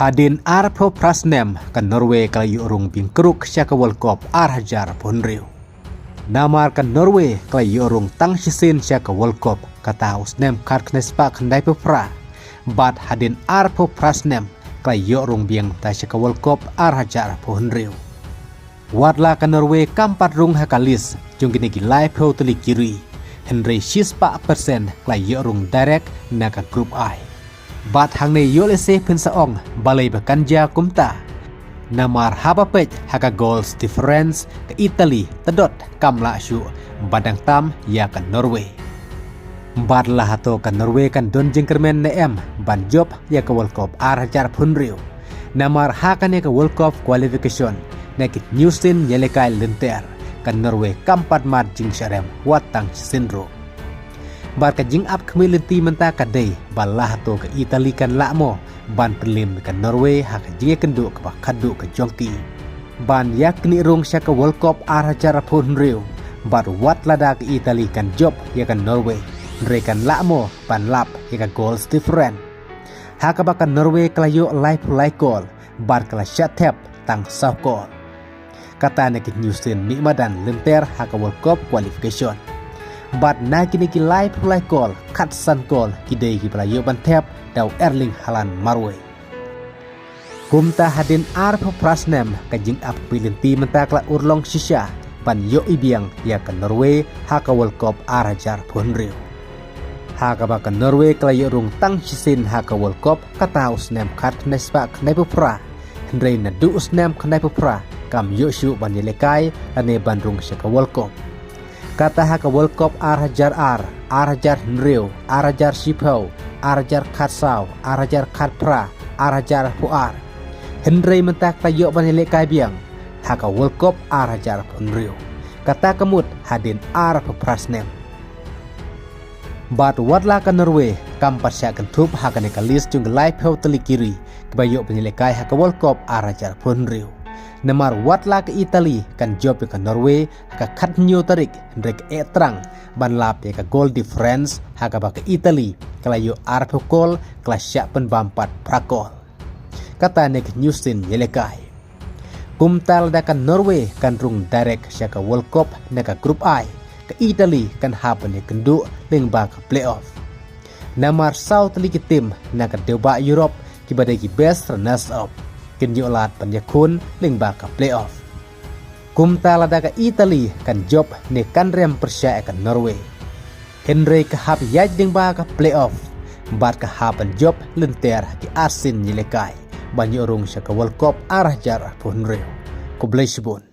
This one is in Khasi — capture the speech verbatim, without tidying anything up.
Hadien arphew phra snem ka Norway ka la ïoh rung biang kruk sha ka World Cup ar hajar arphew hynriew. Namar ka Norway ka la ïoh rung tang shisien sha ka World Cup, kata u snem khatkhyndai spah khyndaiphew phra. Bad hadien arphew phra snem ka la ïoh rung biang ta sha ka World Cup ar hajar arphew hynriew. Wat la ka Norway kam pat rung ha ka list jong kine ki laiphew tylli ki ri, hynrei shispah percent ka la ïoh rung direct na ka Group I. Bad hangne ïoh lehse phin sa ong balei ba kan jia kumta. Namar haba peit ha ka goals difference, ka Italy tadot kam lah shuh ban dang tam ïa ka Norway. Bad la hato ka Norwai kan don jingkyrmen ne em ban jop ïa ka World Cup ar hajar arphew hynriew? Namar ha kane ka World Cup qualification, na ki hynñiew sien ïalehkai lynter, ka Norway kam pat mad jingshah rem wat tang shisien ruh. Bad ka jingap khmih lynti mynta ka dei ba la hato ka Italy kan lah mo ban pynliem ïa ka Norway ha ka jingïakynduh kaba khatduh ka jong ki ban ïaknieh rung sha ka World Cup ar hajar arphew hynriew. Bad wat lada ka Italy kan jop ïa ka Norway, hynrei kan lah mo ban lap ïa ka goals different? Ha kaba ka Norway ka la ïoh laiphew lai kol bad ka la shah thep tang saw kol. Kata na ki hynñiew sien mih madan lynter ha ka World Cup qualification. Bad na kine ki laiphew lai kol, khatsan kol ki dei kiba la ïoh ban thep da u Erling Haaland marwei. Kumta hadien arphew phra snem, ka jingap khmih lynti mynta ka la urlong shisha ban ïohi biang ïa ka Norway ha ka World Cup ar hajar arphew hynriew. Ha kaba ka Norway ka la ïoh rung tang shisien ha ka World Cup, kata u snem khatkhyndai spah khyndaiphew phra. Hynrei naduh u snem khyndaiphew phra kam ïoh shuh ban ïalehkai lane ban rung sha ka World Cup. Kata ha ka World Cup ar hajar ar, ar hajar hynriew, ar hajar shiphew, ar hajar khatsaw, ar hajar khatphra, ar hajar arphew ar. Hynrei mynta ka la ïoh ban ïalehkai biang ha ka World Cup ar hajar arphew hynriew. Kata ka mut hadien arphew phra snem. Bad wat la ka Norway kam pat shah kynthup ha kane ka list jong ki laiphew tylli ki ri kiba ïoh ban ïalehkai ha ka World Cup ar hajar arphew hynriew. Namar wat la ka Italy kan jop ïa ka Norway ha ka khathynñiew tarik, hynrei ka eh tyrang ban lap ïa ka goal difference ha kaba ka Italy ka la ïoh arphew kol, ka la shah pynbam pat phra kol. Kata na ki hynñiew sien ïalehkai. Kumta lada ka Norway kan rung direct sha ka World Cup na ka Group I, ka Italy kan hap ban ïakynduh lyngba ka playoff. Namar saw tylli ki tim na ka dewbah Europe kiba dei ki best runners up kin ïoh lad ban ïakhun lyngba ka playoff. Kumta lada ka Italy kan jop ne kan rem pyrshah ïa ka Norway, hynrei ka hap ïaid lyngba ka playoff bad ka hap ban jop lynter ha ki arsien ïalehkai ban ïoh rung sha ka World Cup ar hajar arphew hynriew. Khublei shibun.